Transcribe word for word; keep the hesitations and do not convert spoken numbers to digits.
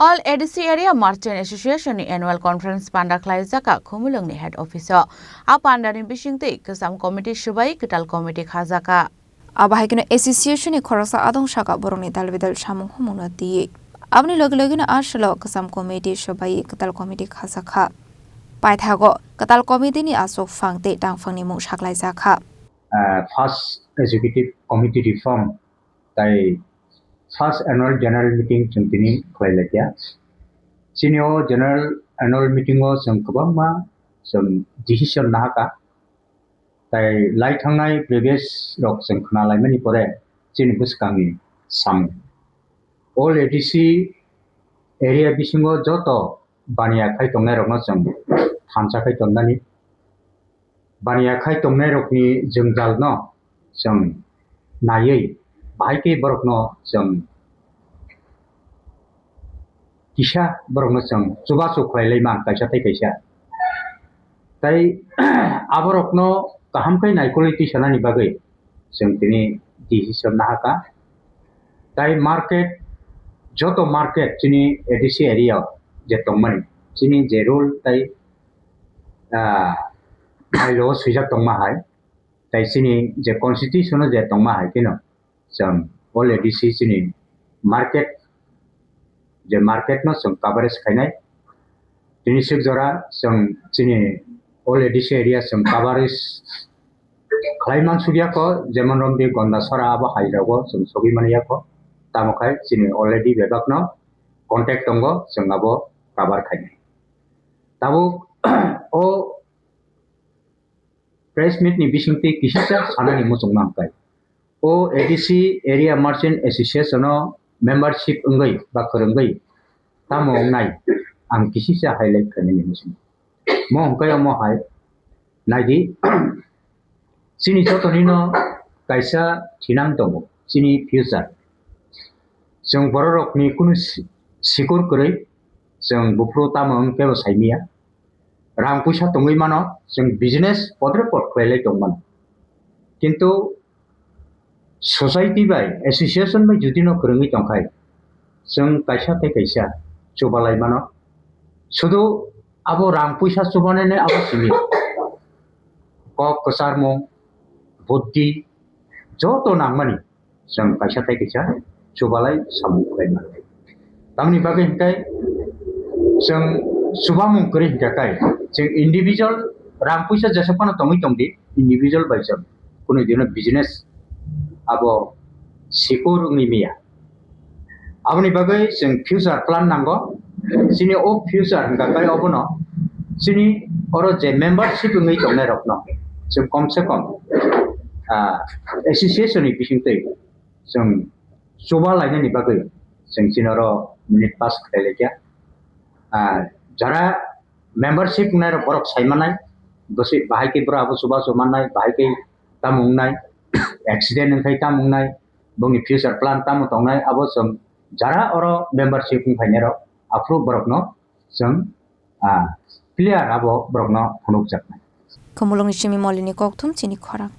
All A D C Area Merchant Association ni Annual Conference panda khlaijak kha Khumulwng ni Head Office o. A panda ni bisingtwi kwcham committee swbai kwtal committee kha jak kha. Abo hai kheno association ni khoroksa adong saka borok ni dal bidal samung humung no twi. Aboni logi logi no a salo kwcham committee swbai kwtal committee kha jak kha. Paithago kwtal committee ni aswk phang tei tangphang ni mung saklai jak kha. Ah, first executive committee reform tai first annual general meeting chwng tini khlai laikya. Chini o general annual meeting o chwng kwbangma chwng decision nahaka. Tai lai thangnai previous rok chwng khna laimani pore chini bwskangni samung. All A D C area bisingo joto baniya khai tongnai rokno chwng thansa khai tongmani. Baniya khai tongnai rokni jwngjal no chwng naiwi bahai khe borok no chwng kisa borok no chwng chubachu khlai lai man kaisa tei kaisa. Tai aborok no kaham khe naikolwi twi sanani bagwi chwng tini decision nahaka. Tai market, joto market chini A D C area o je tongmani, chini je rule tai, ah, bylaw o swijak tongma hai, tai chini je constitution o je tongma hai kheno chwng already si chini market, je market no chwng coverage khainai. Tini sik jora chwng chini already si area chwng coverage khlai mansukya kho, jemon romdi Gondasora abo hai rogo chwng sogwi manya kho. Tamo khai chini already bebak no contact tongo, chwng abo cover khainai. Tabuk o press meet ni bisingtwi kisisa sanani muchung nang kai. O A D C Area Merchant Association o membership wngwi ba kwrwngwi tamo wngnai ang kisisa highlight khainani muchung. Mo hwnkhe omo hai naidi, chini jotonino kaisa thinang tongo, chini future. Chwng bororokni kunu si-, sikur kwrwi, chwng buphuru tamo wngkhe bo saimanya. Rang puisa tongwi mano, chwng business podre pod khlailai tong mano. Kintu society bai, association bai judi no kwrwngwi tongkhai, chwng kaisa tei kaisa chubalai mano. Sudu abo rang puisa chubanani abo simi. Kok kwcharmung, buddhi, joto nangmani chwng kaisa tei kaisa chubalai samung khlaima. Tamni bagwi hwnkhe chwng chubamung kwrwi hwnkhe kai chwng individual rang puisa jesa phano tongwi tongdi, individual bai chwng kunui dino business abo sikur wngwi manya. Aboni bagwi chwng future plan nango. Chini o future hwnkha khe obono chini oro je membership wngwi tongnai rokno chwng kom se kom, ah, association ni bisingtwi chwng chuba lainani bagwi chwng chini oro minute pass khlai laikha. Ah, jara membership wngnai rok borok sai manai, bwswi bahai khe borok abo chubachu mannai, bahai khe tamo wngnai, accident wngkhai tamo wngnai, bongni future plan tamo tongnai, abo chwng jara oro membership wng phainai rok, aphuru borokno chwng, ah, clear abo borokno phunukjaknai. Khumulwngni simi Molini kokthum chini khorang.